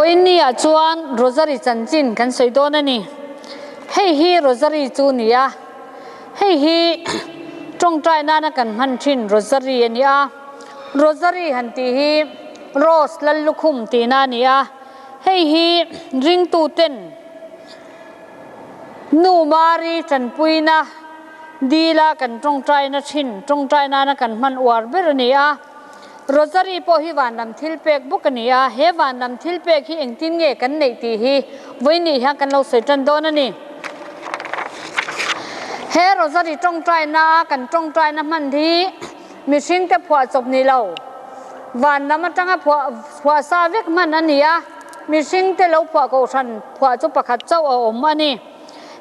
Vawiinni ah chuan Rosary chanchin kan sawi dawn a ni. Hei hi Rosary chu ni a, hei hi tawngtai nana kan hman thin Rosary a ni a. Rosary han tih hi Rose Lallukhum tihna a ni a, hei hi ringtuten Nu Mari tanpuina dila kan tawngtaina thin, tawngtai nana kan hman uar ber a ni a. Rosary pawh hi vanlam thil pek bawk a ni a, he vanlam thil pek hi engtin nge kan neih tih hi vawinih hian kan lo sawi tan dawn a ni. He Rosary tawngtaina a kan tawngtaina hman hi mihringte phuah chawp ni lo, vanlam atanga phuah phuah sa vek hman a ni a, mihringte lo phuah kohhran phuah chu pakhat chauh a awm a ni.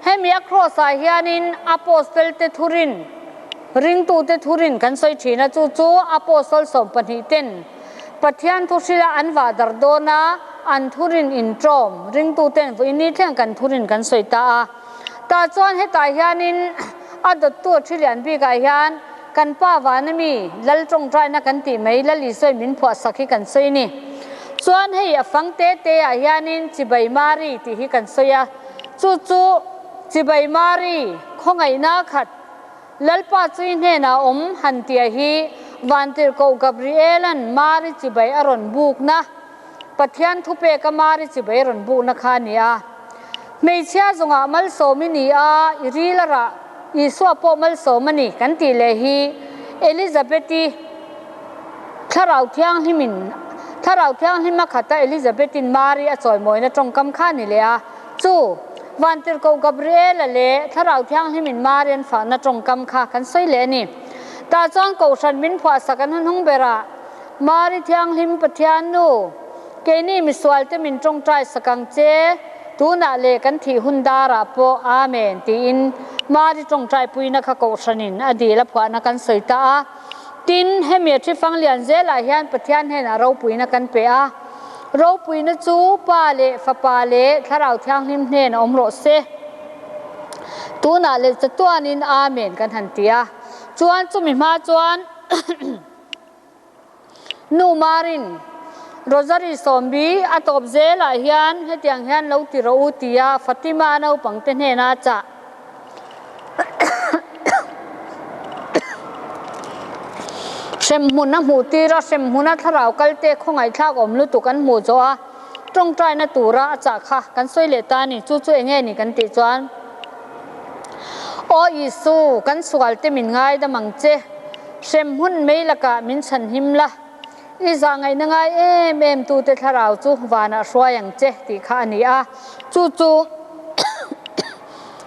Hemi a cross ah hianin Apostle te thurin, ringtute thurin kan sawi thin a, chu chu Apostle 12 ten Pathian thu hrila an vah dar dawn a, an thurin intawm, ringtuten vawiin thleng kan thurin kan sawi ta a. Tah chuan hetah hianin a dawttu a thi lian bikah hian kan pa vana mi Lal tawngtaina kan tih mai Lal Isua min phuah sak hi kan sawi a ni. Chuan hei a fang te te ah hianin Chibai Mari tih hi kan sawi a, chu chu Chibai Mari khawngaihna khat Lalpa chui hnenah awm han tia hi Vantirhkoh Gabriela'n Mari chibai a rawn bukna Pathian thupeka Mari chibai a rawn bukna kha a ni a. Hmeichhia zawngah malsawm i ni a, i ril a rah, Isua pawh malsawm a ni kan tih leh hi Elizabeth-i Thlarau Thianghlimin Thlarau Thianghlim a khata Elizabeth-in Mari a chawimawina tawngkam kha a ni leh a. Chu Vantirhkoh Gabriela leh Thlarau Thianghlimin Mari an fahna tawngkam kha kan sawi leh a ni. Tah chuan Kohhran min phuahsak an hnuhnung berah Mari Thianghlim Pathian Nu, keini misualte min tawngtai sak ang che, tunah leh kan thih hun darah pawh Amen tiin Mari tawngtai puina kha Kohhranin a dil a phuahna kan sawi ta a. Tin, hemi a thi fang lian zelah hian Pathian hnenah ropuina kan pe a. Ropuina chu Pa leh Fapa leh Thlarau Thianghlim hnen a awm rawh se. Tunah leh chatuanin Amen kan han ti a. Chuan chumi hma chuan Nu Marin, Rosary sawmbi a tawp zelah hian hetiang hian lo ti rawh u tia Fatima naupangte hnena a chah. Hremhmun a hmuh tir a, hremhmuna thlarau kalte khawngaihthlak awm lutuk an hmuh zawh a, tawngtaina tura a chah kha kan sawi leh ta a ni. Chu chu eng nge ni kan tih chuan, Aw Isu, kan sualte min ngaidam ang che, hremhmun mei lakah min chhanhim la, I zahngaihna ngai em em tute thlarau chu vanah hruai ang che tih kha a ni a, chu chu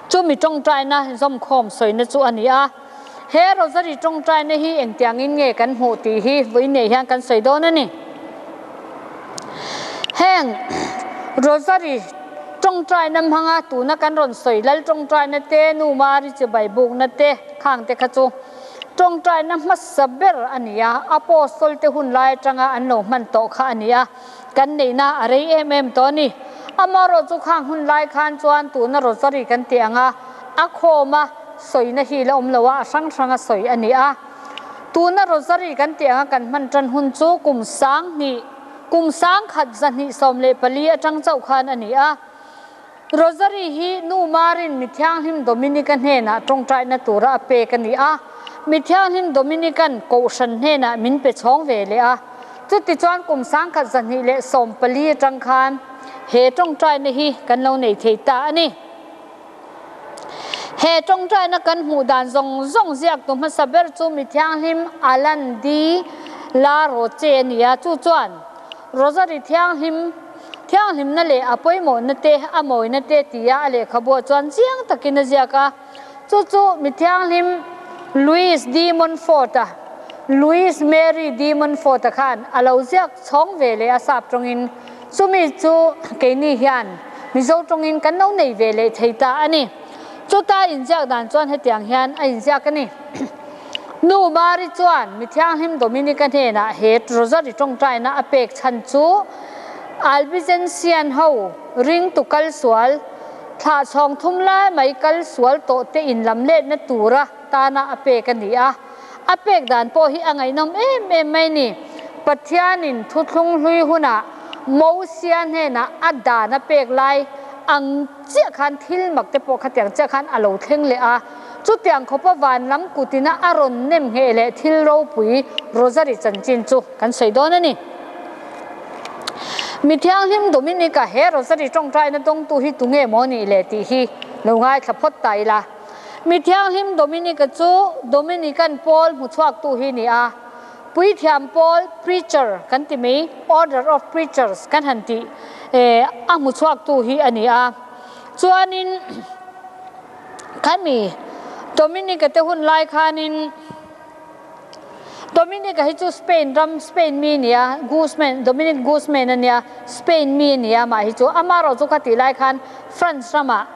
chu mi tawngtaina zawmkhawm sawina chu a ni a. He Rosary tawngtaina hi engtiangin nge kan hmuh tih hi vawiinei hian kan sawi dawn a ni. Heng Rosary tawngtaina hmanga tuna kan rawn sawi Lal tawngtaina te, Nu Mari chibai bukna te khangte kha chu Tawngtaina hmasa ber a ni a, Apostle te hun lai atanga an lo hman tawh kha a ni a, kan neihna a rei em em tawh a ni. Amaherawh chu khang hun lai khan chuan tuna Rosary kan tih anga a khawma sawina hi la awm lo a, a hrang hranga sawi a ni a. Tuna Rosary kan tih anga kan hman tan hun chu kum 1000, kum 1124 atang chauh khan a ni a. Rosary hi Nu Marin Mi Thianghlim Dominica hnenah tawngtaina tura a pek a ni a, Mi Thianghlim Dominican Kohhran hnenah min pe chhawng ve leh a. Chutichuan kum 1214 atang khan he tawngtaina hi kan lo nei thei ta a ni. He tawngtaina kan hmuh dan zawng zawng ziaktu hmasa ber chu Mi Thianghlim Alan de la Roche a ni a, chu chuan Rosary Thianghlim Thianghlimna leh a pawimawhna te, a mawina te tia a lehkhabuah chuan chiang takin a ziak a. Chu chu mi thianghlim Louis de Montfort-a, Louis Mary de Montfort-a khan a lo ziak chhawng ve leh a sap tawngin. Chumi chu keini hian Mizo tawngin kan lo nei ve leh thei ta a ni. Chuta inziak dan chuan hetiang hian a inziak a ni. Nu Mari chuan mi thianghlim Dominica hnenah he Rosary tawngtaina a pek chhan chu Albigensian ho ringtu kal sual, thlah chhawng thum lai mai kal sual tawh te inlamletna tura tana a pek a ni a. A pek dan pawh hi a ngaihnawm em em mai ni. Pathianin thuthlung hlui hunah Mosia hnenah a dan a pek lai ang chiah khan thil mak te pawh khatiang chiah khan a lo thleng leh a. Chutiang khawpa van lam kutina a rawn nem ngheh leh thil ropui Rosary chanchin chu kan sawi dawn a ni. Mi thianghlim Dominic-a he Rosary tawngtaina dawngtu hi tunge maw nih le tih hi lo ngaithla phawt ta ila. Mi thianghlim Dominic-a chu Dominican pawl hmuchhuaktu hi ni a. Puithiam pawl Preacher kan ti mai, Order of Preachers kan han tih a hmuchhuaktu hi a ni a. Chuanin khami Dominic-a te hun lai khanin Dominic-a hi chu Spain ram, Spain mi a ni a, Guzman, Dominic Guzman a nia, Spain mi a ni a mah hi chu. Amaherawhchu kha tih lai khan France ramah,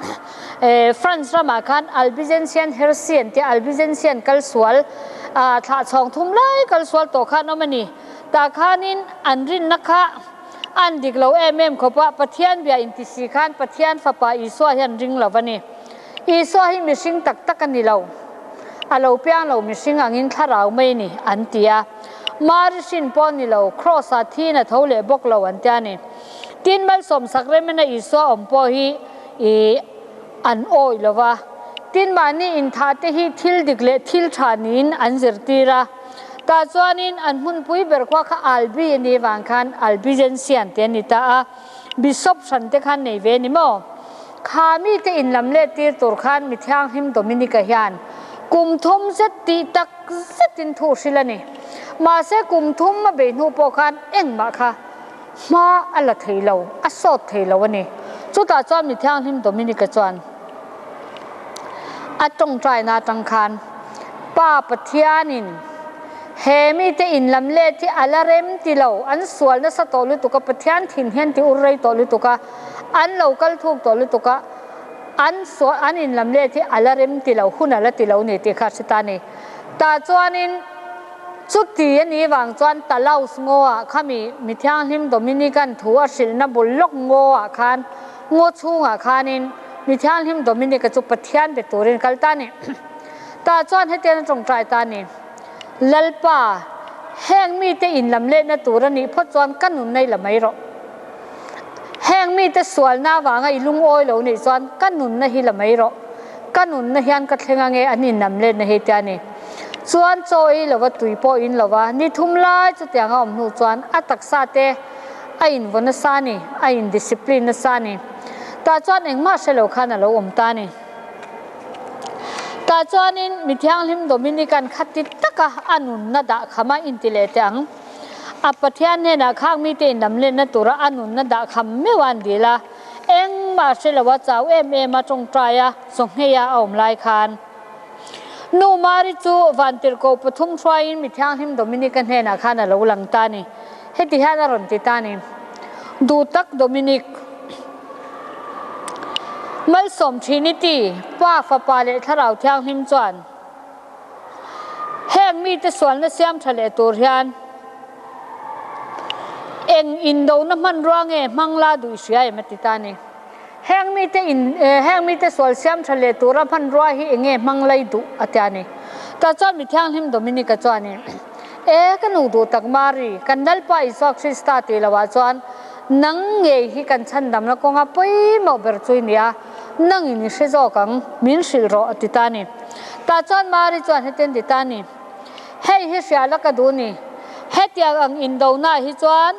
France ramah khan Albigensian Heresy an tia, Albigensian kal sual, thlah chhawng thum lai kal sual tawh khan awm a ni. Tah khanin an rinna kha an dik lo em em khawp a, Pathian bia inti si khan Pathian Fapa Isua hi an ring lo a ni. Isua hi mihring tak tak a ni lo, a lo piang lo mihring angin thlarau mai a ni an ti a. Mari hrin pawh a ni lo, Kraws-ah thiin a tho leh bawk lo an ti a ni. Tin, malsawmsak remena Isua awm pawh hi ih an awih lo va. Tin, mahni inthah te hi thil dik leh thil tha niin an zirtir a. Tah chuanin an hmunpui ber khua kha Albi a nih vang khan Albigensian te an ni ta a. Bishop hran te khan nei ve ni maw? Kha mite inlam let tir tur khan mi thianghlim Dominica hian kum thum zet tih tak zetin thu hrilh a ni. Mahse kum thum a bei hnu pawh khan engmah kha hma a la thei lo, a sawt thei lo a ni. Chutah chuan mi thianghlim Dominica chuan a tawngtaina atang khan Pa Pathianin he mite inlam let hi a la rem ti lo, an sual nasa tawh lutuk a, Pathian thin hian ti ur rei tawh lutuk a, an lo kal thuk tawh lutuk a, an sual an inlam let hi a la rem ti lo, hun a la ti lo ni tih kha a hre ta a ni. Tah chuanin chuti a nih vang chuan Talaus ngaw-ah khami mi thianghlim Dominican thu a hrilhna bul lawk ngaw-ah khan ngaw chhungah khanin mi thianghlim Dominic-a chu Pathian be turin kal ta a ni. Tah chuan hetiang a tawngtai ta a ni, Lalpa, heng mite inlam letna tur a nih phawt chuan ka nunna i la mai rawh. Heng mite sualna avanga i lungawi lo nih chuan ka nunna hi la mai rawh. Ka nunna hian ka thleng ange an inlam letna hi tia a ni. Chuan chaw ei lova tui pawh in lova ni thum lai chutianga awm hnu chuan a taksa te a invaw nasa a ni, a indiscipline nasa a ni. Tah chuan engmah hre lo khan a lo awm ta a ni. Tah chuanin mi thianghlim Dominican kha ti taka a nunna dah kham a inti leh teh ang. A Pathian hnenah khang mite inlamlenna tura a nunna dah kham meuh a an dil a, engmah hre lo a chau em em a tawngtai a, chawhngheia a awm lai khan. Nu Mari chu Vantirhkoh pathum hruaiin mi thianghlim Dominic-a hnenah khan a lo lang ta a ni. Heti hian a rawn ti ta a ni, Duh tak Dominic, Malsawm Trinity, Pa, Fapa leh Thlarau Thianghlim chuan heng mite sualna siam tha leh tur hian eng indona hmanrua nge hmang la duh i hria em a ti ta a ni. Heng mite in heng mite sual siam tha leh tura hmanrua hi enge hmang lai duh a tia ni. Tah chuan mi thianghlim Dominica chuanin, E ka nu duh tak Mari, kan Lalpa Isua Krista tih loah chuan nang ngei hi kan chhandamna kawnga pawimawh ber chu i ni a, nangin i hre zawk ang, min hrilh rawh a ti ta ni. Tah chuan Mari chuan hetiang ti ta ni, Hei hi hria la ka duh ni, hetiang ang indona hi chuan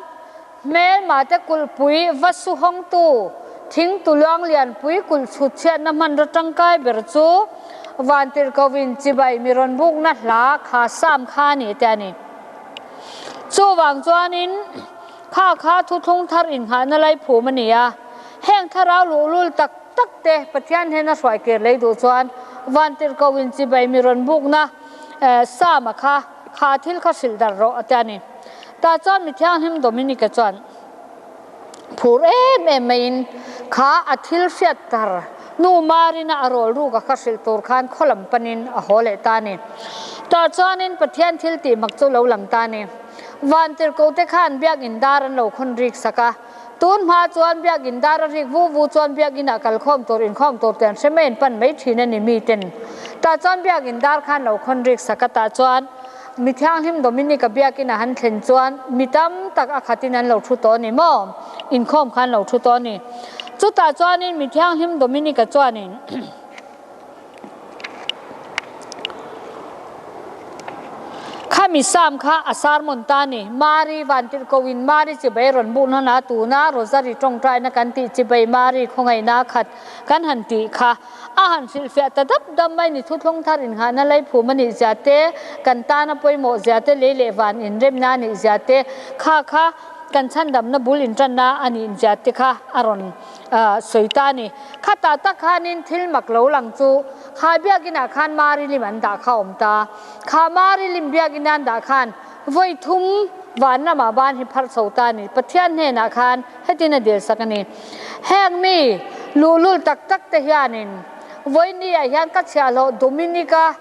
Hmelmate kulhpui va su hawngtu thingtu luang lianpui kulh chhut chhiatna hmanraw tangkai ber chu Vantirhkohin chibai mi rawn bukna hla kha sam kha a ni te a ni. Chuvang chuanin kha kha thuthlung thar inghahna laiphum a ni a, heng thlarau luhlul tak tak te Pathian hnena hruai kir lei duh chuan Vantirhkohin chibai mi rawn bukna Sama kha kha thil kha hrilh darh rawh a ti a ni. Tah chuan mi thianghlim Dominica chuan phur em em maiin kha a thil hriat tar nu Marina a rawl ruk a kha hrilh tur khan khaw lam panin a haw leh ta a ni. Tah chuanin Pathian thil tih mak chu lo lang ta a ni. Vantirhkoh te khan biakinn dar an lo khawn rik sak a. Tun hma chuan biakinn dar a rik vu vu chuan biakinn ah kalkhawm tur inkhawm tur te an hre mai an pan mai thin a ni miten. Tah chuan biakinn dar khan lo khawn rik sak a tah chuan. Mithianghlim Dominic-a biakin a han thlen chuan mi tam tak a khatin an lo thu tawh a ni maw? Inkhawm kha an lo thu tawh a ni. Chutah chuanin Mithianghlim Dominic-a chuanin Khami Sam kha a sermon ta a ni. Mari Vantirhkohin Mari chibai rawn buk hnan a, tuna Rosary tawngtaina kan tih chibai Mari khawngaihna a khat kan han tih kha. A han hrilhfiah ta dap dap mai ni thuthlung thar inghahna leiphum a nih zia te, kan tana pawimawh zia te, lei leh van inremna a nih zia te, kha kha kan chhandamna bul intanna a nih zia te kha a rawn sawi ta a ni. Khatah tak khanin thil mak lo lang chu kha biakinah khan Mari lim an dah kha a awm ta. Kha Mari lim biakin an dah khan vawi thum van lamah ban hi pharh chho ta a ni. Pathian hnenah khan Hetin a dilsak a ni. Heng mi luhlul tak tak te hianin vawinia hian ka chhiahhlawh Dominica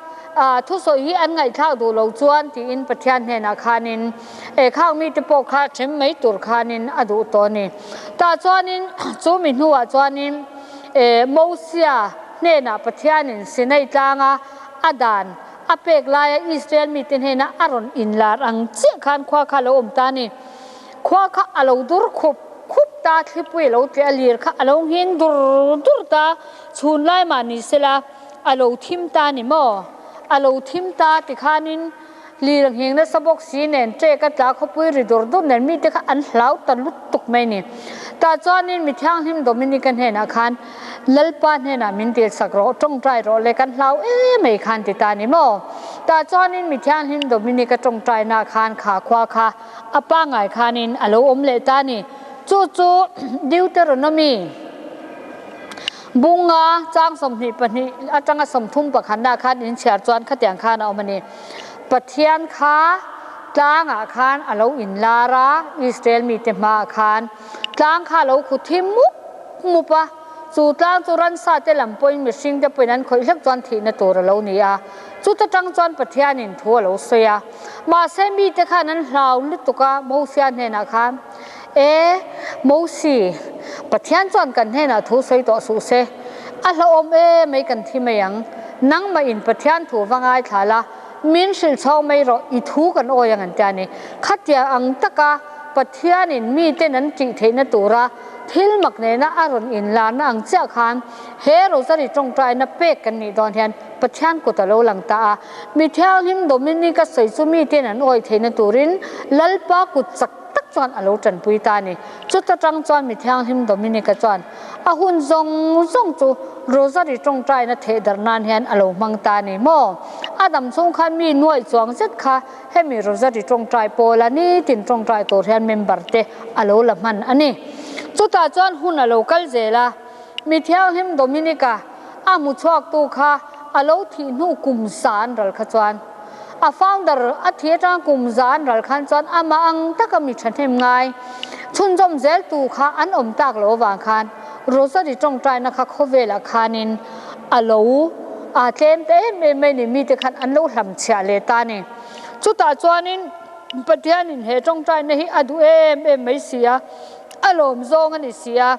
thusawi hi an ngaihthlak duh lo chuan tiin Pathian hnenah khanin e khang mite pawh kha then mai tur khanin a duh tawh a ni. Tah chuanin chu mi hnuah chuanin e Mosia hnenah Pathianin Sinai tlanga a dan a pek laia Israel mite hnena a rawn inlar ang chiah khan khua kha a lo awm ta a ni. Khua kha a lo dur khup khup ta, thlipui a lo tleh a, lir kha a lo nghing dur dur ta, chhun lai mah ni sela a lo thim ta ni maw? A lo thim ta tikhanin lir a nghing nasa bawk si nen ṭek a tla khawpui ri dur dur nen mite kha an hlau ta lutuk mai ni. Tah chuanin mi thianghlim Dominica hnenah khan Lalpa hnenah min dilsak rawh, tawngtai rawh le kan hlau em mai khan ti ta ni maw? Tah chuanin mi thianghlim Dominica tawngtaina khan kha khua kha A pangngai khanin a lo awm leh ta a ni. Chu chu Deuteronomy bunga chang 22 atanga 31 ah khan inchhiar chuan khatiang khan a awm a ni. Pathian kha tlangah khan a lo inlar a, Israel mite hmaah khan tlang kha a lo khu thi mup mup a. Chu tlang chu ransa te lam pawhin mihring te pawhin an khawih hlek chuan thihna tur a lo ni a. Chuta tang chuan Pathianin thu a lo sawi a. Mahse mite khan an hlau lutuk a, Mosia hnenah khan, E, Mosi, Pathian chuan kan hnenah thu sawi tawh suh se. A hlauhawm e mai kan thi mai ang. Nangmah in Pathian thu va ngaithla la, min hrilh chhawng mai rawh, i thu kan awi ang an ti a ni. Khatia ang taka Pathianin miten an tih theihna tura Thil mak nena a rawn inlarna ang chiah khan he Rosary tawngtaina pek kan nih dawn hian Pathian kut a lo lang ta a. Mi thianghlim Dominic a sawi chu miten an awih theihna turin Lalpa kut chak tak chuan a lo tanpui ta a ni. Chuta tang chuan mi thianghlim Dominic-a chuan a hun zawng zawng chu Rosary tawngtaina thehdarh nan hian a lo hmang ta a ni maw? A dam chhung khan mi nuaih chuang zet kha Hemi Rosary tawngtai pawla nitin tawngtai tur hian member te a lo la hman a ni. Chutah chuan hun a lo kal zel a, mi thianghlim Dominica a hmu chhuaktu kha a lo thih hnu kum za an ral kha chuan a founder a thih atang kum za an ral khan chuan amah ang taka mi thahnem ngai chhunzawm zel tu kha an awm tak lo avang khan Rosary tawngtaina kha khawvelah khanin a lo a tlem ta em em mai ni, mite khan an lo hlamchhiah leh ta a ni. Chutah chuanin Pathianin he tawngtaina hi a duh em em mai si a, a lawm zawng a ni si a,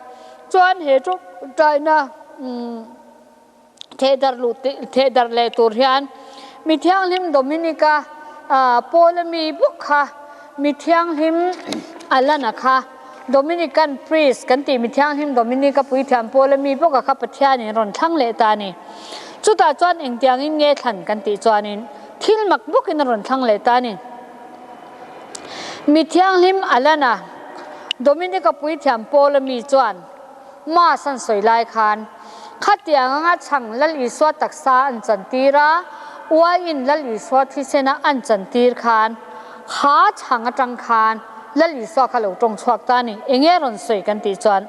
chuan he tawngtaina thehdarh luh thehdarh leh tur hian mi thianghlim Dominica Paula mi bawk kha mi thianghlim Alana kha Dominican Priest kan tih mi thianghlim Dominica puithiam pawl a mi bawk a kha Pathianin rawn thlang leh ta a ni. Chutah chuan engtiangin nge thlan kan tih chuanin thil mak bawkin a rawn thlang leh ta a ni. Mi thianghlim Alana Dominica puithiam pawl a mi chuan Mass an sawi lai khan khatiang anga chhang Lal Isua taksa an chantir a, uaiin Lal Isua thisena an chantir khan kha chhang atang khan Lal Isua kha lo tawng chhuak ta a ni. Enge rawn sawi kan tih chuan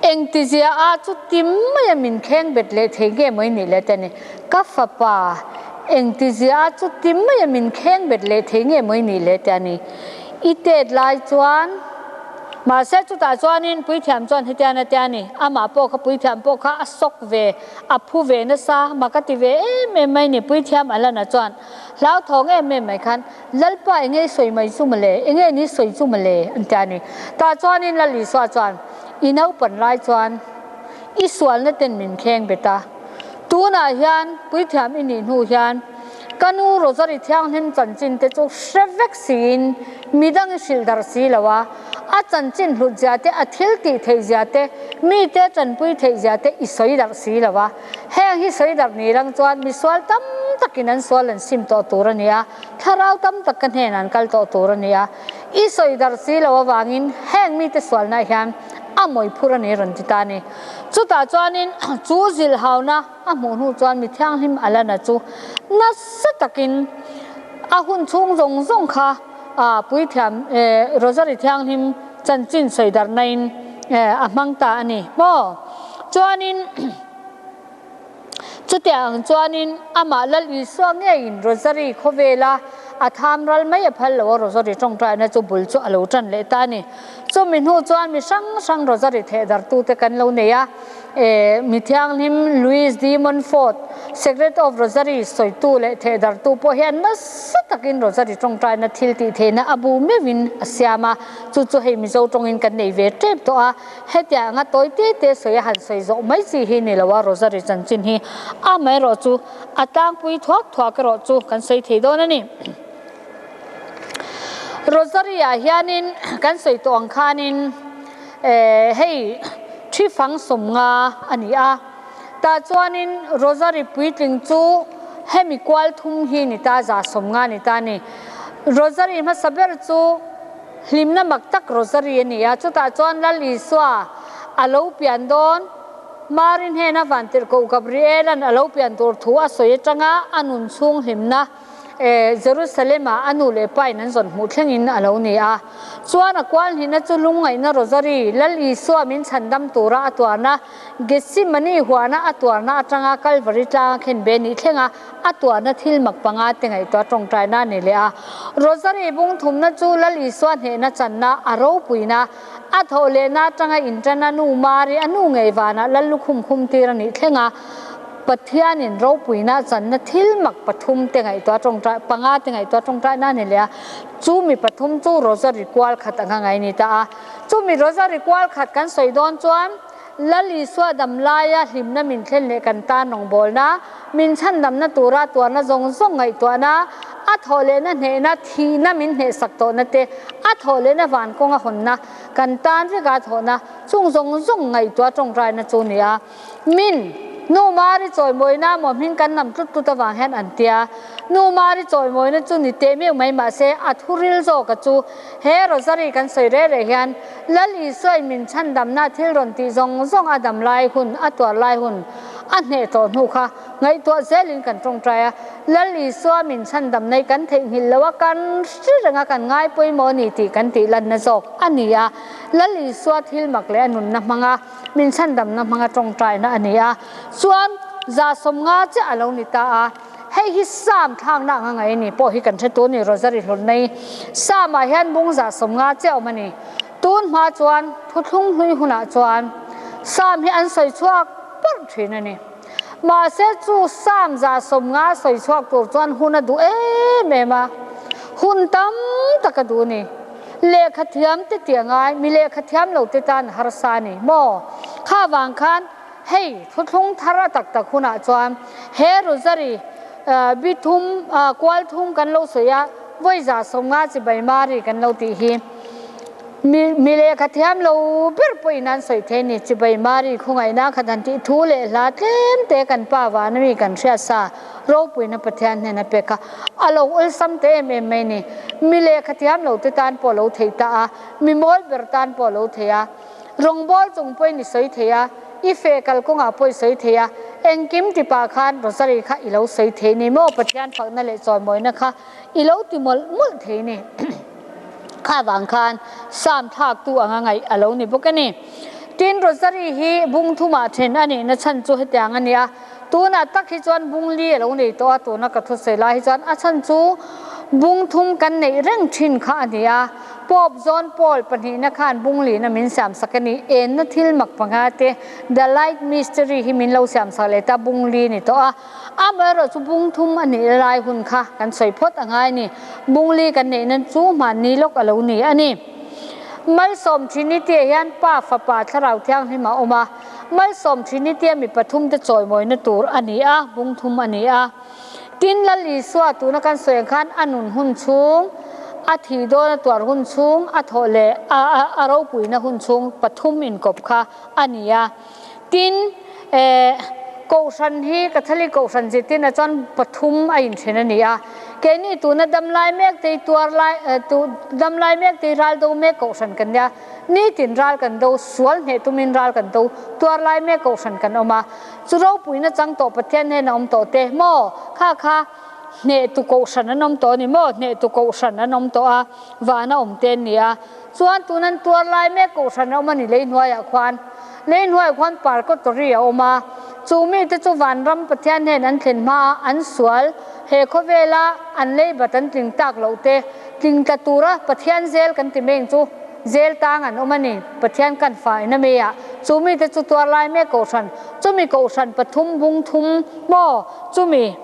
engtizia a chu ti maia min thleng bet leh thei nge maw i nih leh te a ni. Ka fapa engtizia a chu ti maia min thleng bet leh thei nge maw i nih leh te a ni. I tet lai chuan mahse chutah chuanin puithiam chuan hetian a tia a ni. Amah pawh kha puithiam pawh kha a sawk ve, a phu ve nasa, mak a ti ve em em mai ni. Puithiam Alana chuan hlauthawng em em mai khan, Lalpa enge i sawi mai chu mawle, enge ni sawi chu mawle an tia a ni. Tah chuanin Lal Isua chuan, I naupan lai chuan i sualna ten min kheng bet a, tunah hian puithiam i nih hnu hian. Ka nu Rosary Thianghlim chanchin te chu hre vek siin midang i hrilh darh si lo a, a chanchin hlut zia te, a thil tih theih zia te, mite tanpui theih zia te i sawi darh si lo a. Heng hi sawi darh ni lang chuan misual tam takin an sual an sim tawh tur a ni a, thlarau tam tak ka hnenah an kal tawh tur a ni a. I sawi darh si lo avangin heng mite sualna hian a mawiphur a ni rawn ti ta a ni. Chutah chuanin chu zilhhauna a hmuh hnu chuan mi thianghlim a la na chu nasa takin a hun chhung zawng zawng kha puithiam Rosary Thianghlim chanchin sawi darhnain a hmang ta a ni maw? Chuanin chutiang ang chuanin amah Lal Isua ngeiin Rosary khawvela a tham ral mai a phal lo a, Rosary tawngtaina chu bul chu a lo tan leh ta a ni. Chumi hnu chuan mi hrang hrang Rosary thehdarhtute kan lo nei a. Mi thianghlim Louis de Montfort, Secret of Rosary sawitu leh thehdartu pawh hian nasa takin Rosary tawngtaina thil tih theihna a bu meuhin a siam a, chu chu hei Mizo tawngin kan nei ve tep tawh a, hetiang anga tawi te te sawi a han sawi zawh mai chi hi ni lo a, Rosary chanchin hi amaherawhchu a tlangpui thuak thuak erawh chu kan sawi thei dawn a ni. Rosary ah hianin kan sawi tawh ang khanin hei thi fang 50 a ni a, tah chuanin Rosary puitling chu hemi kual thum hi ni ta 150 ni ta a ni. Rosary hmasa ber chu hlimna mak tak Rosary a ni a, chutah chuan Lal Isua a lo pian dawn Mari hnena Vantirhkoh Gabriel-a'n a lo pian tur thu a sawi atanga a nun chhung hlimna Jerusalem-ah a nu leh pa in an zawn hmuh thlengin a lo ni a. Chuan a kual hnihna chu lungngaihna Rosary, Lal Isua min chhandam tura a tuarna, Gethsemane huana a tuarna atanga Kalvari tlanga khenbe nih thlenga a tuarna thil mak panga te ngaihtuah tawngtaina a ni leh a. Rosary bung thumna chu Lal Isua hnehna channa, a ropuina, a thawh lehna atanga inṭana nu Mari a nu ngei vanah Lal lukhum khum tir a nih thlenga Pathianin ropuina channa thil mak pathum te ngaihtuah tawngtai, panga te ngaihtuah tawngtaina a ni leh a, chu mi pathum chu Rosary kual khat anga ngai a ni ta a. Chu mi Rosary kual khat kan sawi dawn chuan Lal Isua dam laia hlimna min thlen leh kan tan rawngbawlna, min chhandamna tura tuarna zawng zawng ngaihtuahna, a thawh lehna hnehna, thihna min hnehsak tawhna te, a thawh lehna van kawnga hawnna, kan tan veka thawhna, chung zawng zawng ngaihtuah tawngtaina chu a ni a. Min, Nu Mari chawimawina maw hming kan nam tlut tlut avang hian an tia. Nu Mari chawimawina chu ni teh meuh mai mahse a thu ril zawka chu he Rosary kan sawi reh reh hian Lal Isuain min chhandamna thil rawn tih zawng zawng a dam lai hun, a tuar lai hun a hneh tawh hnu kha ngaihtuah zelin kan tawngtai a. Lal Isua min chhandam nei kan theihnghilh lo a, kan hre reng a, kan ngai pawimawh a ni tih kan tih lanna zawk a ni a. Lal Isua thil mak leh a nunna hmanga Min chhandamna hmanga tawngtaina a ni a, chuan 150 chiah a lo ni ta a. Hei hi Sam thlakna anga ngaih a ni pawh hi kan hre tu a ni, Rosary hlawrh nei Sam-ah hian bung 150 chiah a awm a ni. Tun hma chuan thuthlung hlui hunah chuan Sam hi an sawi chhuak pawrh thin a ni. Mahse chu Sam 150 sawi chhuak tur chuan hun a duh em em a, hun tam tak a duh a ni. Lehkha thiam te tih a ngai, mi lehkha thiam lo te tan a harsa a ni maw? Kha vang khan hei thuthlung thar a tak tak hunah chuan he Rosary bi thum kual thum kan lo sawi a, vawi 150 chibai Mari kan lo tih hi mi mi lehkha thiam lo ber pawhin an sawi thei a ni. Chibai Mari khawngaihna khat han tih thu leh hla tlem te kan pa vana mi kan hriat sa. Ropuina Pathian hnena pek a, a lo awlsam ta em em mai ni. Mi lehkha thiam lo te tan pawh a lo thei ta a, mi mawl ber tan pawh a lo thei a. Rawngbâwl chung pawhin i sawi thei a, i feh kal kawngah pawh i sawi thei a, engkim ti pah khan Rosary kha i lo sawi thei ni maw? Pathian fakna leh chawimawina kha i lo ti mawlh mawlh thei ni. Kha vang khan Psalm thlaktu anga ngaih a lo ni bawk a ni. Tin, Rosary hi bung thumah then a nihna chhan chu hetiang a ni a, Tunah tak hi chuan bung li a lo nei tawh a, tuna ka thusawi lai hi chuan a chhan chu bung thum kan neih reng thin kha a ni a. Pope John Paul pahnihna khan bung lina min siamsak a ni. Enna thil mak panga te, The Light Mystery hi min lo siamsak leh ta, bung li ni tawh a. Amaherawh chu bung thum a nih lai hun kha kan sawi phawt a ngai a ni. Bung li kan neihna chu hmanni lawk a lo ni a ni. Malsawm Trinity-ah hian Pa, Fapa, Thlarau Thianghlim a awm a. Malsawm Trinity-a mi pathum te chawimawina tur a ni a, bung thum a ni a. Tin, Lal Isua tuna kan sawi ang khan a nun hun chhung, a thih dawn a tuar hun chhung, a thawh leh a a ropuina hun chhung pathum inkawp kha a ni a. Tin, eh, Kohhran hi Catholic Kohhran zirtirna chuan pathum a inthen a ni a. Keini tuna damlai mek te hi tuar lai, eh, tu, damlai mek te hi ral do mek Kohhran kan nia. Nitin ral kan do, sual hneh tumin ral kan do, tuar lai mek Kohhran kan awm a. Chu ropuina chang tawh Pathian hnena awm tawh te maw? Kha kha hnehtu Kohhran an awm tawh a ni maw? Hnehtu Kohhran an awm tawh a, vana awm te an ni a. Chuan tun an tuar lai mek Kohhran a awm a ni lei hnuaiah khuan. Lei hnuaiah khuan parkawtawri a awm a. Chu mite chu vanram Pathian hnen an thlen hma a, an sual, he khawvela an leibat an tling tak loh te, tling tla tura Pathian zel kan ti meng chu Zel tang an awm a ni. Pathian kan fa in a mi a, chu mite chu tuar lai mek kohhran, chumi kohhran pathum bung thum maw, chumi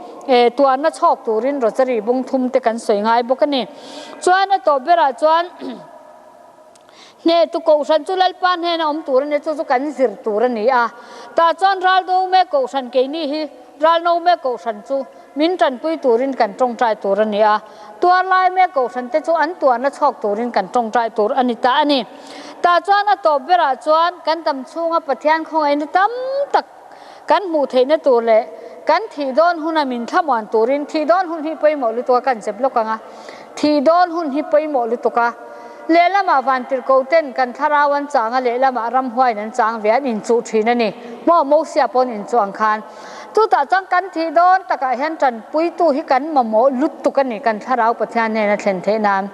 tuarna chhawk turin Rosary bung thum te kan sawi ngai bawk a ni. Chuan a tawp berah chuan hnehtu kohhran chu Lalpa hnena awm tur a ni, chu chu kan zir tur a ni a. Tah chuan Raldo mek kohhran keini hi Ralno mek kohhran chu Min tanpui turin kan tawngtai tur a ni a, tuar lai mek kohhrante chu an tuarna chhawk turin kan tawngtai tur a ni ta a ni. Tah chuan a tawp berah chuan kan dam chhunga Pathian khawngaihna tam tak kan hmuh theihna tur leh kan thih dawn huna min thlamuan turin thih dawn hun hi pawimawh lutuk a kan zep lawk ang a, thih dawn hun hi pawimawh lutuk a, lehlamah vantirhkoten kan thlarau an chang a, lehlamah ramhuaiin an chang ve an inchuh thin a ni. Maw Mosia pawn inchuh ang khan. Chutah chuan kan thih dawn takah hian tanpuitu hi kan mamawh lutuk a ni, kan Thlarau Pathian hnena thlen theih nan.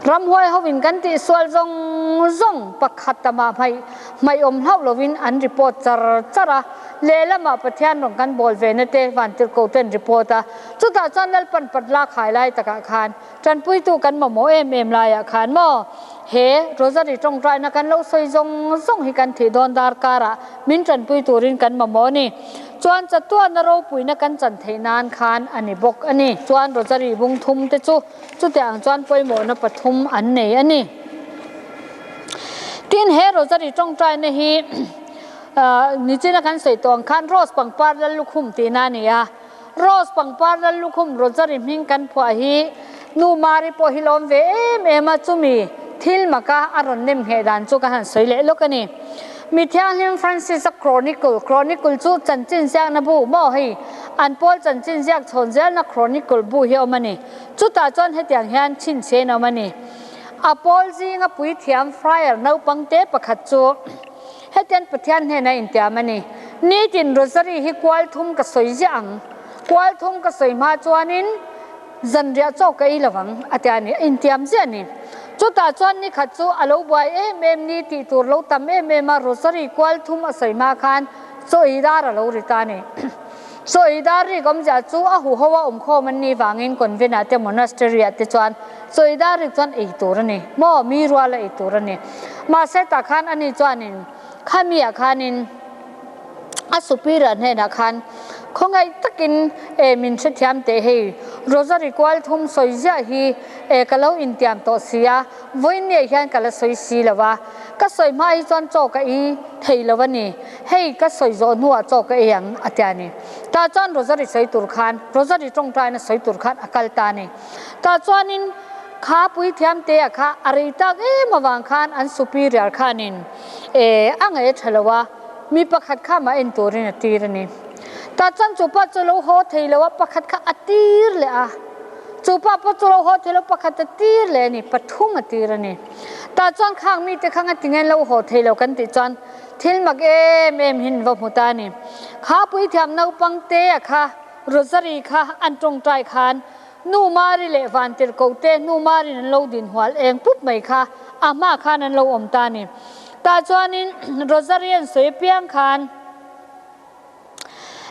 Ramhuai hovin kan tihsual zawng zawng pakhat tamah hmaih hmaih awm hlauh lovin an report char char a, lehlamah Pathian rawn kan bawl ve na te Vantirhkoh ten report a, chutah chuan Lalpan pat lak hai lai takah khan Tanpuitu kan mamawh em em laiah khan maw he Rosary tawngtaina kan lo sawi zawng zawng hi kan thih dawn darkarah min tanpui turin kan mamawh a ni. Chuan chatuana ropuina kan chan theih nan khan a ni bawk a ni. Chuan Rosary bung thum te chu chutiang ang chuan pawimawhna pathum an nei a ni. Tin, he Rosary tawngtaina hi nichina kan sawi tawh ang khan Rose pangpar Lallukhum tihna a ni a. Rose pangpar lal lukhum Rosary hming kan phuah hi Nu Mari pawh hi lawm ve em em a, chumi thil maka a rawn nem ngheh dan chu ka han sawi leh lawk a ni. Mi thianghlim Francis-a Chronicle, Chronicle chu chanchin ziakna bu maw hei, an pawl chanchin ziak chhawn zelna Chronicle bu hi a awm a ni. Chutah chuan hetiang hian chhinchhiain a awm a ni. A pawl zinga puithiam friar naupangte pakhat chu. Hetian Pathian hnenah intiam a ni. Nitin Rosary hi kual thum ka sawi ziah ang. Kual thum ka sawi hma chuanin zanriah chaw ka ei lovang a ti a ni. A intiam ziah a ni. Chutah chuan nikhat chu a lo buai em em ni tih tur lo tam em em a, Rosary kual thum a sawi hma khan chaw ei dar a lo ri ta a ni. Chaw ei dar rik awmzia chu a huho a awmkhawm an nih vangin convent ah te monastery ah te chuan chaw ei dar rik chuan ei tur a ni maw mi rual a ei tur a ni. Mahse tah khan ani chuanin khami ah khanin a superior hnenah khan khawngaih takin e min hrethiam teh hei rosary kual thum sawi ziah hi e ka lo intiam tawh si a vawiin hian ka la sawi si lo va ka sawi hma hi chuan chaw ka ei thei lo a ni. Hei ka sawi zawh hnuah chaw ka ei ang a ti a ni. Tah chuan Rosary sawi tur khan, Rosary tawngtaina sawi tur khan a kal ta a ni. Tah chuanin kha puithiam te a kha a rei tak em avang khan an superior khanin e a ngaih a tha lo a, mi pakhat kha mah en turin a tir a ni. Tah chuan chu pa chu lo haw thei lo a, pakhat kha a tir leh a. Chu pa pawh chu lo haw thei lo, pakhat a tir leh a ni, pathum a tir a ni. Tah chuan khang mite kha ngatinge lo haw thei lo kan tih chuan Thil mak em em hin va hmu ta a ni. Kha puithiam naupang te a kha Rosary kha an tawngtai khan Nu Mari leh Vantirhkoh te Nu Mari'n an lo din hual eng pup mai kha a hma khan an lo awm ta a ni. Tah chuanin Rosary an sawi apiang khan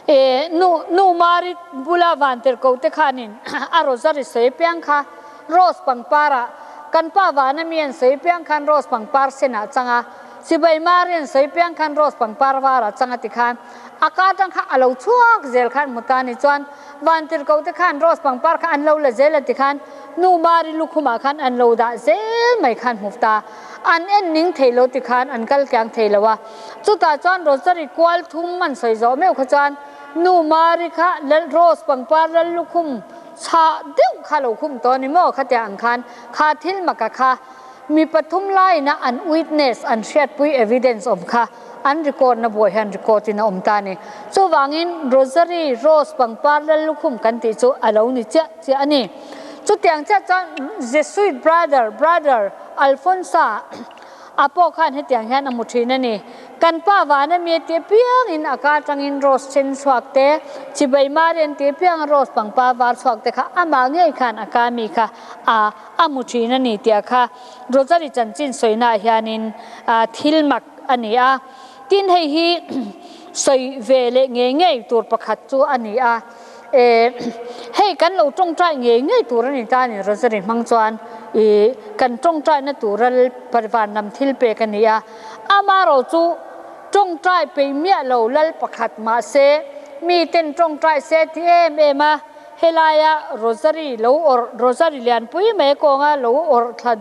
e Nu Nu Mari bula Vantirhkoh te khanin a Rosary sawi apiang kha Rose pangpar ah kan pa vana mi an sawi apiang khan Rose pangpar sen ah chang a, Chibai Marian sawi piang khan Rose pangpar var a chang a ti khan a ka atang kha a lo chhuak zel khan hmu ta ni chuan Vantirhkoh te khan Rose pangpar kha an lo la zel a ti khan Nu Mari lukhumah khan an lo dah zel mai khan hmu ta an en ning thei lo ti khan an kal kiang thei lo a chutah chuan Rosary kual thum an sawi zawh meuh kha chuan. Nu Mari kha Lal Rose pangpar Lal lukhum chhah deuh kha lo khum tawh a ni maw? Khatiang ang khan kha thil maka kha mi pathum laina an witness, an hriatpui evidence awm kha an record na buai hian record in a awm ta a ni. Chuvangin Rosary Rose pangpar Lal lukhum kan tih chu a lo ni chiah chiah a ni. Chutiang chiah chuan Jesuit brother, Brother Alfonsa, A pawh khan hetiang hian a hmu thin a ni. Kan pa vana mi tih apiangin a ka atangin rose then chhuak te, chibai marian tih apianga rose pangpa var chhuak te kha amah ngei khan a ka mi kha a a hmu thin a ni tih kha Rosary chanchin sawinaah hianin thil mak a ni a. Tin hei hi sawi ve leh ngei ngei tur pakhat chu a ni a. E, hei kan lo tawngtai ngei ngei tur a ni ta a ni, Rosary hmang chuan i kan tawngtaina tura Lal van lam thil pek a ni a. Amarawh chu tawngtai peih miah lo Lal pakhat mahse miten tawngtai se ti em em a, helaia Rosary lo awrh, Rosary lianpui mai kawnga lo awrh thla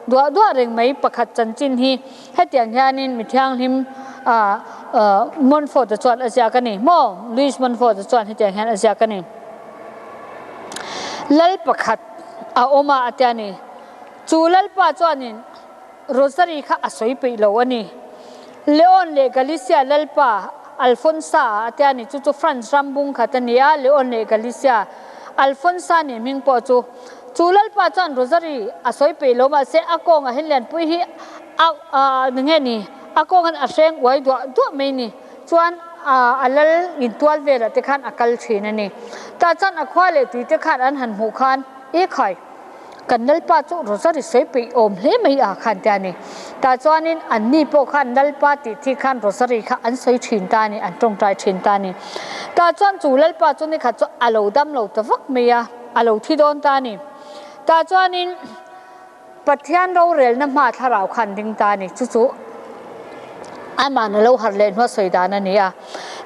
duah duah reng mai pakhat chanchin hi Hetiang hianin mi thianghlim Montfort-a chuan a ziak a ni. Maw? Louis Montfort-a chuan hetiang hian a ziak a ni. Lal pakhat a awm a, a ti a ni. Chu Lalpa chuanin Rosary kha a sawi peih lo a ni. Leon leh Galicia Lalpa Alfonsa a ti a ni. Chu chu France ram bung khat a ni a, Leon leh Galicia Alfonsa nih hming pawh chu. Chu Lalpa chuan Rosary a sawi peih lo mahse a kawngah hian Lianpui hi a nge ni a kawngin a hreng uai duah duah mai ni chuan a lal intual velah te khan a kal thin a ni. Tah chuan a khua leh tui te khan an han hmuh khan i khai kan Lalpa chu Rosary sawi peih awm hle mai a khan te a ni. Tah chuanin an ni pawh khan Lalpa tih thih khan Rosary kha an sawi thin ta a ni, an tawngtai thin ta a ni. Tah chuan chu Lalpa chu nikhat chu a lo dam lo ta vak mai a. A lo thi dawn ta a ni. Tah chuanin Pathian rorelna hma thlarau khan ding ta a ni. Chu chu amahna lo harh leh hnuah sawi dan a ni a.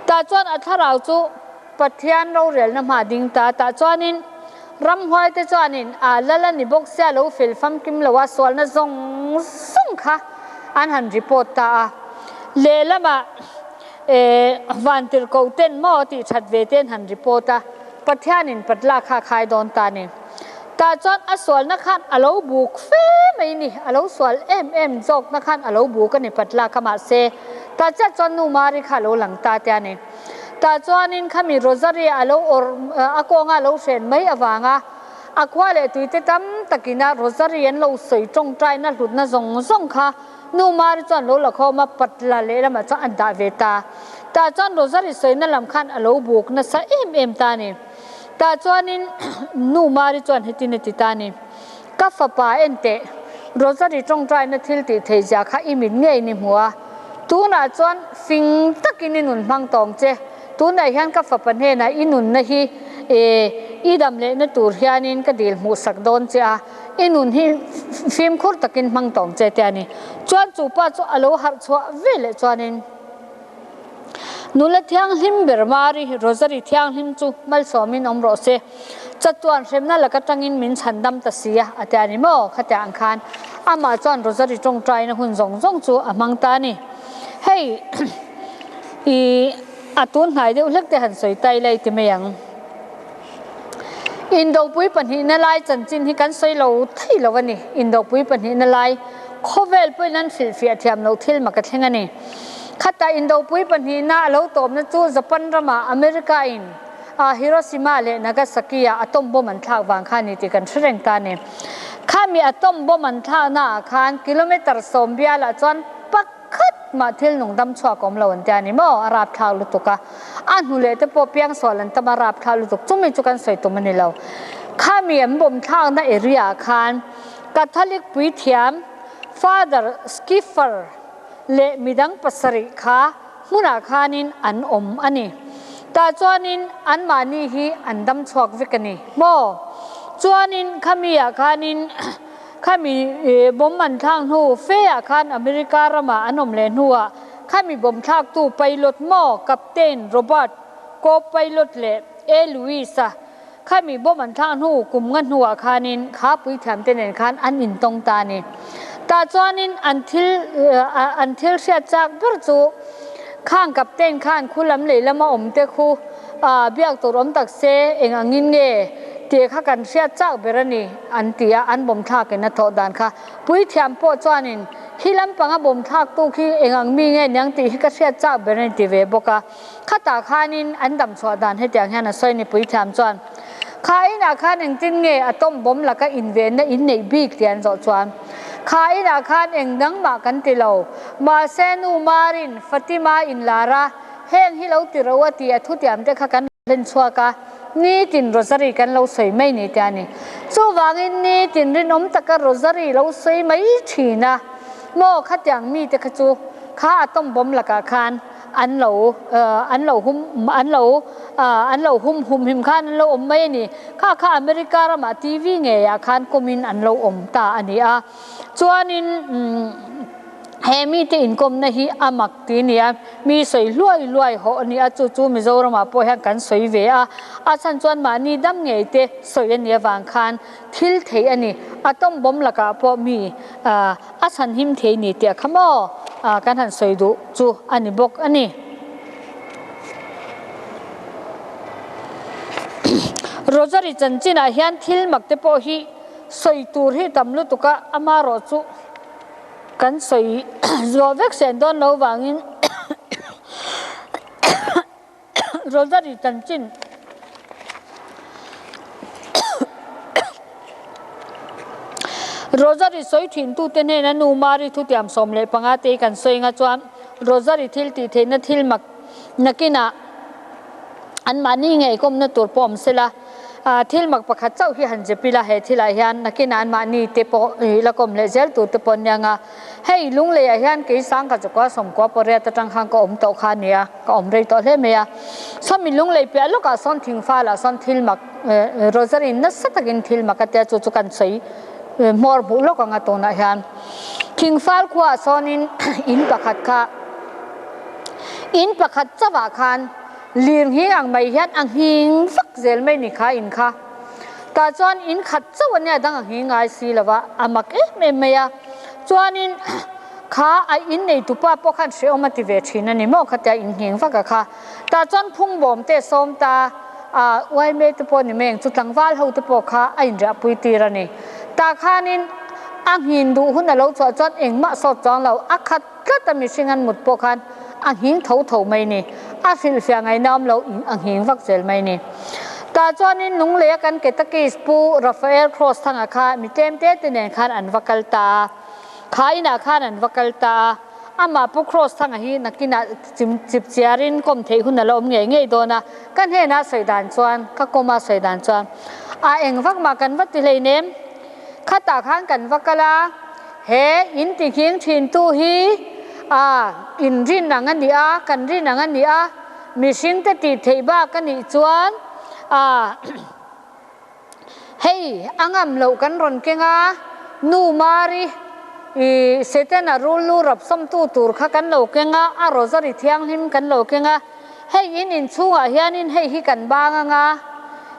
Tah chuan a thlarau chu Pathian rorelna hma ding ta. Tah chuanin ramhuaite chuanin a lal a ni bawk sia lo fel famkim lo a, sualna zawng zawng kha an han report ta a. Lehlamah vantirhkoh ten maw tih that ve te an han report a. Pathianin patla kha a khai dawn ta a ni. Tah chuan a sualna khan a lo buk fe mai ni, a lo sual em em zawkna khan a lo buk a ni patla kha mahse tah chiah chuan nu Mari kha a lo lang ta te a ni. Tah chuanin khami Rosary a lo awrh a kawnga a lo hren mai avanga a khua leh tuite tam takina Rosary an lo sawi tawngtaina hlutna zawng zawng kha Nu Mari chuan lo la khawm a, patla lehlamah chuan a dah ve ta. Tah chuan Rosary sawina lam khan a lo buk nasa em em ta a ni. Tah chuanin Nu Mari chuan hetin a ti ta a ni, Ka fapa en teh, Rosary tawngtaina thil tih theih zia kha i mit ngei ni hmu a. Tunah chuan fing takin i nun hmang tawng che. Tunah hian ka fapa hnenah i nunna hi i dam lehna tur hianin ka dil hmuhsak dawn che a. I nun hi fimkhur takin hmang tawng che te a ni. Chuan chu pa chu a lo harh chhuah ve leh chuanin nula thianghlim ber Mari, Rosary thianghlim chu malsawmin awm rawh se. Chatuan hremna laka tangin min chhan dam ta si a, a ti a ni maw? Khatiang ang khan amah chuan Rosary tawngtaina hun zawng zawng chu a hmang ta a ni. Hei i a tun hnai deuh hlek te han sawi ta ila i ti mai ang. Indopui pahnihna lai chanchin hi kan sawi lo thei lo a ni. Indopui pahnihna lai khawvel pawhin an hrilhfiah thiam loh thil mak a thleng a ni. Khatah Indopui pahnihna a lo tawpna chu Japan ramah America in Hiroshima leh Nagasaki ah atom bomb an thlak vang kha a ni tih kan hre reng ta a ni. Khami atom bomb an thlakna ah khan kilometre sawm bialah chuan pak Khat mah thil nung dam chhuak awm lo an tia ni maw? A rapthlak lutuk a. A hnu leh te pawh piangsual an tam a rapthlak lutuk. Chumi chu kan sawi tum a ni lo. Khami an bawm thlakna area ah khan Catholic puithiam Father Skiffer leh midang pasarih kha hmunah khanin an awm a ni. Tah chuanin anmahni hi an dam chhuak vek a ni maw? Chuanin khami ah khanin Khami bomb an thlak hnu fe ah khan America ramah an awm leh hnuah khami bomb thlaktu pilot maw Captain Robert Co-pilot leh A. Lewis-a khami bomb an thlak hnu kum nga hnuah khanin kha puithiam te nen khan an intawng ta a ni. Tah chuanin an thil an thil hriat chak ber chu khang Captain khan khu lam lehlam a awm te khu A biak tur awm tak se eng angin nge tih kha kan hriat chak ber a ni, an ti a, an bawm thlakin a thawh dan kha. Puithiam pawh chuanin khi lampanga bawm thlaktu khi eng ang mi nge niang tih hi ka hriat chak ber a ni ti ve bawk a. Khatah khanin an dam chhuah dan hetiang hian a sawi ni Puithiam chuan, Kha inah khan engtin nge atom bomb laka invenna in neih bik tih an zawh chuan, Kha inah khan eng dang mah kan ti lo, mahse nu Marin Fatima inlar a, Heng hi lo ti ro a tih a thutiam te kha kan hlen chhuak a, nitin Rosary kan lo sawi mai ni te a ni. Chuvangin nitin rinawm taka Rosary lo sawi mai thin a, maw khatiang mite kha chu kha atom bomb lakah khan an lo an lo hum an lo an lo hum hum him khan an lo awm mai a ni. Kha kha America ramah TV ngeiah khan kawmin an lo awm ta a ni a. Chuanin he mite inkawmna hi a mak ti nia, mi sawi hluai hluai hawh a ni a, chu chu Mizoramah pawh hian kan sawi ve a, a chhan chuan mahni dam ngei te sawi a nih avang khan thil theih a ni, atom bomb lakah pawh mi a chhan him thei ni tih a kha maw kan han sawi duh chu a ni bawk a ni. Rosary chanchinah hian thil mak te pawh hi Sawi tur hi tam lutuk a, amarawh chu kan sawi zawh vek sen dawn lo vangin Rosary chanchin Rosary sawi thin tute hnena nu Mari thutiam 15 te hi kan sawi nga chuan Rosary thil tih theihna thil mak nakinah anmahni ngaihkawmna tur pawh awm sela. Thil mak pakhat chauh hi han zep ila, he thilah hian nakinah anmahni te pawh i la kawm leh zel tur te pawh an nia nga. Hei Lungleiah hian kei Sangkha chukua sawmkua pawh riat atang khan ka awm tawh kha a nia, ka awm rei tawh hle mai a. Sawmi Lunglei piah lawkah sawn thingfalah sawn thil mak Rosary nasa takin thil mak a tia chu chu kan sawi hmawr hmuh lawk anga tunah hian. Thingfal khuaah sawnin in pakhat kha in pakhat chauhah khan Lir nghing ang mai hian a nghing vak zel mai ni kha in kha. Tah chuan in khat chauh a nia dang a nghing ngai si lo va, a mak em em mai a. Chuanin kha a in neitupa pawh khan hrehawm a ti ve thin a ni maw khatia in nghing vak a kha. Tah chuan phungbawm te sawm ta a uaime te pawh ni mai ang chu tlangval ho te pawh kha a inriahpui tir a ni. Tah khanin a nghin duh hun a lo chhuah chuan engmah sawt chuang lo a khat Tlat a mihring an mut pawh khan a nghing tho tho mai ni. A hrilhfiah ngaihna awm lo in a nghing vak zel mai ni. Tah chuanin Lungleia kan Ketakis Pu Raphael Cross thanga kha mi tlem te te nen khan an va kal ta a. Kha inah khan an va kal ta a. Amah Pu Cross thanga hi nakinah chim chip chiarin kawm theih hun a la awm ngei ngei dawn a. Ka hnenah sawi dan chuan, ka kawma sawi dan chuan a eng vak mah kan va ti hleinem. Khatah khan kan va kal a, he in ti nghing thintu hi a in rin ang a ni a, kan rin ang a ni a, mihring te tih theih bak a nih chuan a hei a ngam loh kan rawn keng a, nu Mari i Setana rul lu rap sawmtu tur kha kan lo keng a, a rosary thianghlim kan lo keng a. Hei in inchhungah hianin hei hi kan bang anga,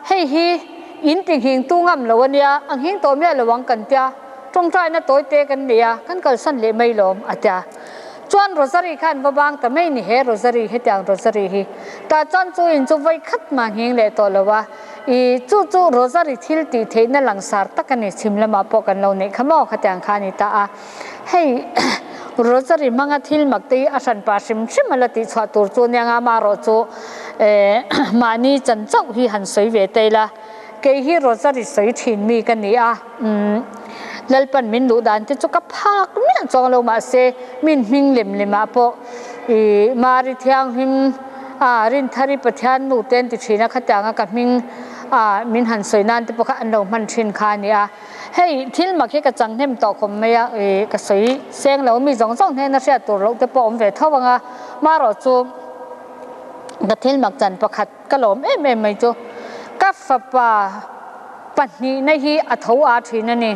hei hi in ti nghing tu ngam lo ania, a nghing tawh miah lo ang kan tia, tawngtaina tawi te kan nei a, kan kalsan leh mai lawm a tia. Chuan Rosary kha an va bang ta mai ni he Rosary hetiang Rosary hi. Tah chuan chu in chu vawi khat mah nghing leh tawh lo a, i chu chu Rosary thil tih theihna langsar tak a ni, chhim lamah pawh kan lo neih kha maw khatiang kha a ni ta a. Hei Rosary hmanga thil mak te hi a hran pah hrim hrim a la tih chhuah tur chu nia nga marawh chu mahni chan chauh hi han sawi ve ta ila kei hi Rosary sawi thin mi ka ni a Lalpan min luh dan te chu ka phak miah chuang lo mahse min hming lem lem ah pawh i Mari Thianghlim a Rinthari Pathian nu te an ti thin a khatianga ka hming a min han sawi nan te pawh kha an lo hman thin kha a ni a. Hei thil mak hi ka chang hnem tawh khawp mai a, ih ka sawi seng lo mi zawng zawng hnena hriat tur loh te pawh awm ve tho ang a, marawh chu ka thil mak chan pakhat ka lawm em em mai chu ka fapa pahnihna hi a tho a thin a ni,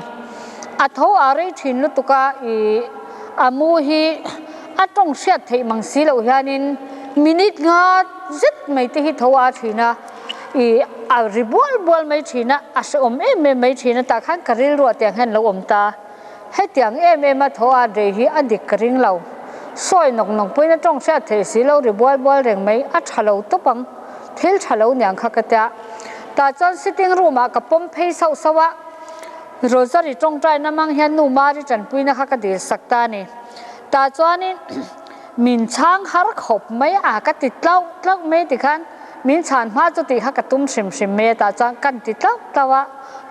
a tho a rei thin lutuk a, ih a mu hi a tawng hriat theih mang si loh hianin minute nga zet mai te hi tho a thin a. I a ri bual bual mai thin a, a hrehawm em em mai thin a, tah khan ka rilruah tiang hian lo awm ta. Hetiang em em a thaw at rei hi a dik ka ring lo. Sawi nawk nawk pawhin a tawng hriat theih si lo ri bual bual reng mai, a tha lo tawp ang. Thil tha lo niang kha ka tia. Tah chuan sitting room ah ka pawm phei sauh sauh a, Rosary tawngtaina hmang hian nu Mari tanpuina kha ka dil sak ta a ni. Tah chuanin min chhang har khawp mai a, ka ti tlauh tlauh mai tikhan min chhan hma chu tih kha ka tum hrim hrim mai a, tah chuan kan ti tlauh tlauh a,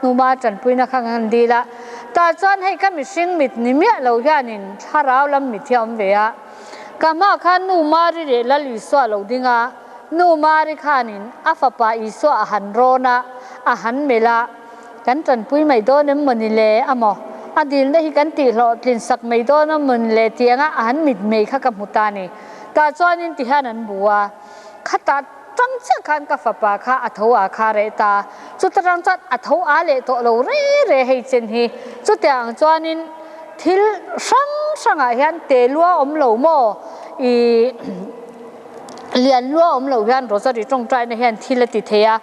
nu Mari tanpuina kha ka han dil a. Tah chuan hei ka mihring mit ni miah lo hianin thlarau lam mit hi a awm ve a, ka hma khan nu Mari leh Lal Isua a lo ding a, Nu Mari khanin a fapa Isua a han rawn a, a han melh a, Kan tanpui mai dawn em mawni le a maw? A dilna hi kan tihhlawhtlin sak mai dawn em mawni le tih anga a han mitmei kha ka hmu ta a ni. Tah chuanin ti hian an bu a, Khatah tang chiah khan ka fapa kha a tho a kha reh ta, chuta tang chuan a tho a leh tawh lo re re hei chen hi. Chutiang ang chuanin thil hrang hrangah hian te lua awm lo maw? Ih. Lian lua awm lo hian Rosary tawngtaina hian thil a ti thei a,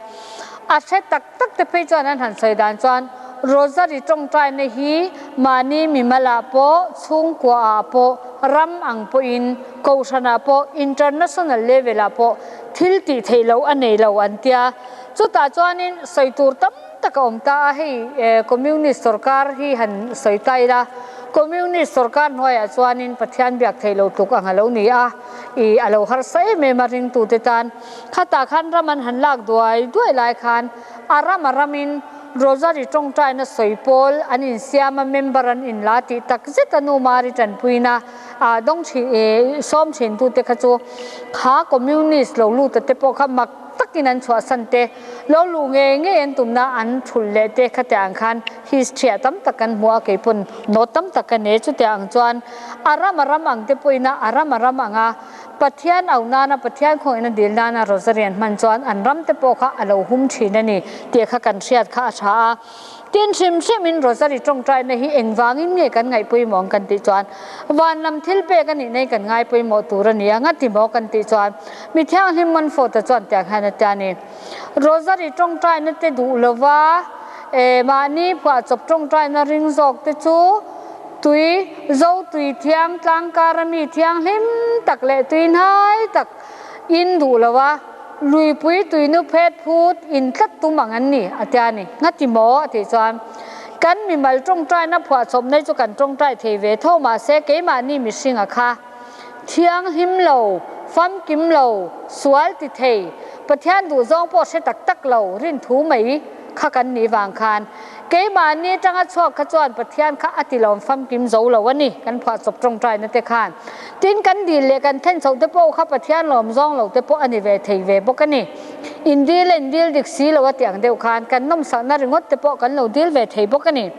a hre tak tak te phei chuan an han sawi dan chuan Rosary tawngtaina hi mahni mimalah pawh, chhungkuaah pawh, ram ang pawhin, kohhranah pawh, international level ah pawh thil tih theih loh a nei lo an tia. Chutah chuanin sawi tur tam tak a awm ta a, hei Communist sorkar hi han sawi ta ila, Communist sorkar hnuaiah chuanin Pathian biak theih loh tluk ang a lo ni a. I a lo harsa em em a ringtute tan. Khatah khan ram an han lak duai duai lai khan a ram a ramin Rosary tawngtaina sawi pawl an insiam a, member an inla tih tak zet a nu Mari tanpuina ah dawng thin i sawm thintute kha chu kha Communist lo luta te pawh kha mak takin an chhuahsan te, lo luh ngei ngei an tumna an thulh leh te khatiah ang khan history ah tam tak kan hmu a, keipawn note tam tak ka nei chutiang ang chuan A ram a ram ang te pawhin a, a ram a ram ang a, Pathian auh nana, Pathian khawngin a dil nana Rosary an hman chuan an ram te pawh kha a lo hum thin a ni tih kha kan hriat kha a tha a. Tin, hrim hrimin Rosary tawngtaina hi engvangin nge kan ngaih pawimawh ang kan tih chuan van lam thil pek a nih nai kan ngai pawimawh tur a ni a, nga ti maw kan tih chuan mi thianghlim Montfort-a chuan tiang hian a tia a ni. Rosary tawngtaina te duh lova, eh, mahni phuahchawp tawngtaina ring zawk te chu, Tui, zo tui thiang tlangkara mi thianghlim tak leh tui hnai tak in duh lo a, luipui tuinu phet phut in tlat tum ang an ni, a tia a ni. Ngati maw? a tih chuan, Kan mimal tawngtaina phuahchawp nei chu kan tawngtai thei ve tho mahse keimahni mihringa kha thianghlim lo, famkim lo, sual ti thei, Pathian duhzawng pawh hre tak tak lo, rinthu mai kha kan nih vang khan Keimahni atanga chhuak kha chuan Pathian kha a tilawm famkim zo lo a ni, kan phuahchawp tawngtaina te khan. Tin, kan dil leh kan then chhoh te pawh kha Pathian lawm zawng lo te pawh a ni ve thei ve bawk a ni. In dil a in dil dik si lo a tih ang deuh khan kan nawmsakna ringawt te pawh kan lo dil ve thei bawk a ni.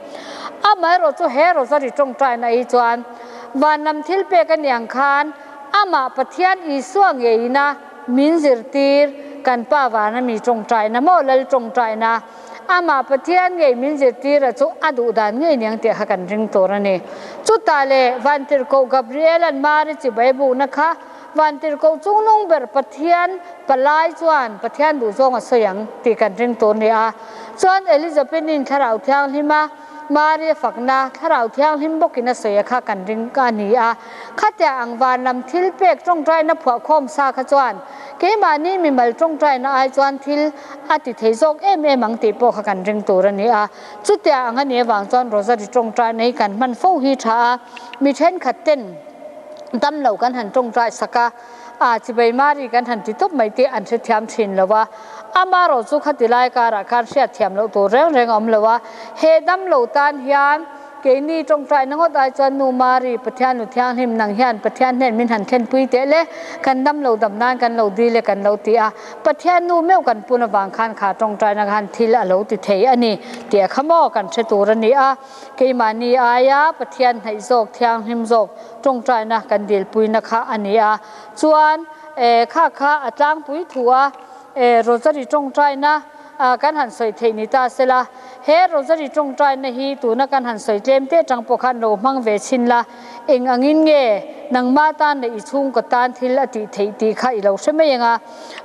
Amaherawh chu he Rosary tawngtaina hi chuan van lam thil pek a nih ang khan amah Pathian Isua ngeina min zirtir kan Pa vana mi tawngtaina maw Lal tawngtaina Amah Pathian ngei min zirtira chu a duh dan ngei niang tih kha kan ring tur a ni. Chutah leh Vantirhkoh Gabriela'n Mari chibai bukna kha Vantirhkoh chungnung ber Pathian palai chuan Pathian duhzawng a sawi ang tih kan ring tur a ni a. Chuan Elizabeth-in Thlarau Thianghlima Mari a fakna Thlarau Thianghlim bawkin a sawi a kha kan ring a ni a. Khatiang ang van lam thil pek tawngtaina phuahkhawm sa kha chuan keimahni mimal tawngtaina ai chuan thil a ti thei zawk em em ang tih pawh kha kan ring tur a ni a. Chutiang ang a nih avang chuan Rosary tawngtaina hi kan hman fo hi tha a, mi thenkhat ten damlo kan han tawngtai sak a, a chibai Mari kan han ti tawp mai tih an hrethiam thin lo a. Amaherawh chu khati lai karah khan hriatthiam loh tur reng reng a awm lo a, he damlo tan hian Keini tawngtaina ngawt ai chuan Nu Mari, Pathian Nu Thianghlim nang hian Pathian hnen min han thlenpui teh le, kan dam lo dam nan kan lo dil e kan lo ti a, Pathian nu meuh kan pun avang khan kha tawngtaina khan thil a lo ti thei a ni tih a kha maw kan hre tur a ni a, keimahni aia Pathian hnaih zawk Thianghlim zawk tawngtaina kan dilpuina kha a ni a, chuan kha kha a tlangpui thu a, Rosary tawngtaina. Kan han sawi theih ni ta sela, he Rosary tawngtaina hi tuna kan han sawi tlem te atang pawh khan lo hmang ve chhin la, eng angin nge nangmah tan leh i chhungkaw tan thil a tih theih tih kha i lo hre mai ang a.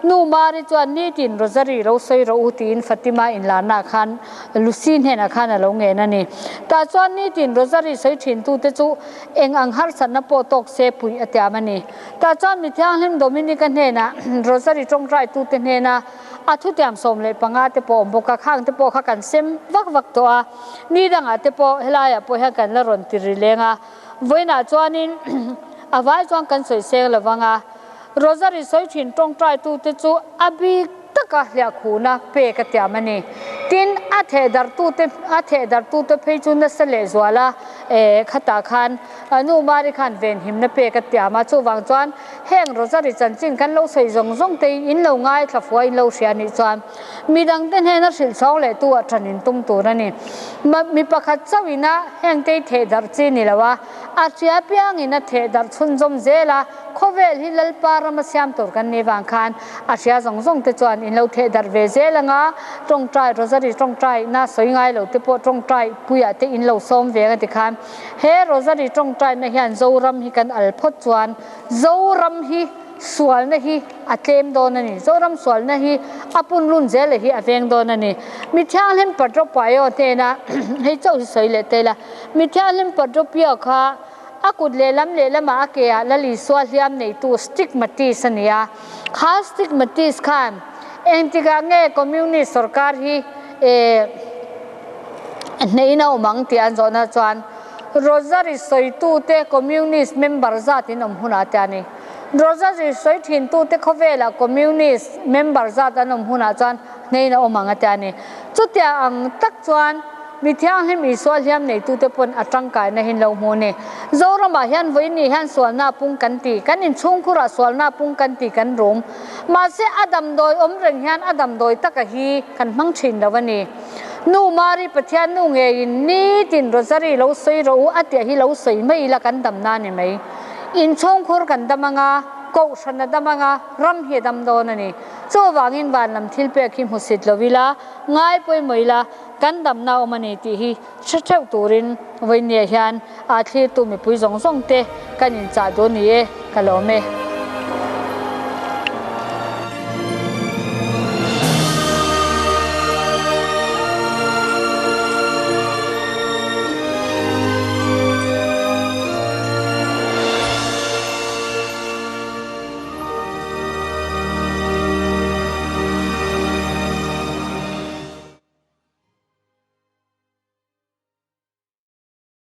Nu Mari chuan nitin Rosary lo sawi rawh u tiin Fatima inlarnaah khan Lucy hnenah khan a lo ngen a ni. Tah chuan nitin Rosary sawi thintute chu eng ang harsatna pawh tawk se puih a tiam a ni. Tah chuan Mithianghlim Dominica hnenah Rosary tawngtaitute hnena A thutiam 15 te pawh awm bawk a, khang te pawh kha kan sem vak vak tawh a, ni dangah te pawh helaiah pawh hian kan la rawn ti ri leng a, vawiinah chuanin a vai chuan kan sawi seng lo vang a, Rosary sawi thin tawngtaitute chu a bik taka hliahkhuhna pek a tiam a ni. Tin, a thehdarhtute a thehdarhtute phei chu nasa lehzual a, eh khatah khan Nu Mari khan venhimna pek a tiam a, chuvang chuan Heng Rosary chanchin kan lo sawi zawng zawng te in lo ngaithla fua in lo hria nih chuan midangte hnena hrilh chhawng leh tu ah ṭan in tum tur a ni. Mi pakhat chauh ina heng te i theh darh chi ni lo a, a hria piang in a theh darh chhunzawm zel a, khawvel hi Lalpa rama siam tur kan nih vang khan a hria zawng zawng te chuan in lo theh darh ve zel anga ṭawngṭai Rosary ṭawngṭai na sawi ngai lo te pawh ṭawngṭai puiah te in lo sawm ve anga tikhan he Rosary ṭawngṭaina hian Zoram hi kan al phawt chuan Zoram hi sualna hi a tlem dawn a ni. Zoram sualna hi a punlun zel hi a veng dawn a ni. Mi thianghlim Padropaio hnena hei chauh hi sawi leh ta ila, mi thianghlim Padropio kha a kut lehlam lehlamah a ke ah Lal Isua hliam neitu stigmatis a ni a. Kha stigmatis khan engtikah nge Communist sorkar hi hnehin a awm ang tih an zawhna chuan Rosary sawitute Communist member zat in awm hunah te a ni. Rosary sawi thintute khawvelah Communist member zat an awm hunah chuan hnein a awm ang a ti a ni. Chutia ang tak chuan mi thianghlim Isua hliam neitute pawn a tangkaina hi an lo hmu a ni. Zoramah hian vawiin hian sualna pung kan ti, kan inchhungkhurah sualna pung kan ti kan rum. Mahse a damdawi awm reng hian a damdawi taka hi kan hmang thin lo a ni. Nu Mari Pathian nu ngeiin nitin Rosary lo sawi rawh u a tih hi lo sawi mai ila kan damna a ni mai. Inchhungkhur kan dam anga, kohhran a dam anga, ram hi a dam dawn a ni. Chuvangin van lam thil pek hi hmusit lo ila, ngai pawimawh ila, kan damna awm a ni tih hi hre theuh turin vawinia hian aa thlirtu mipui zawng zawng te kan inchah duh a ni e, ka lawm e.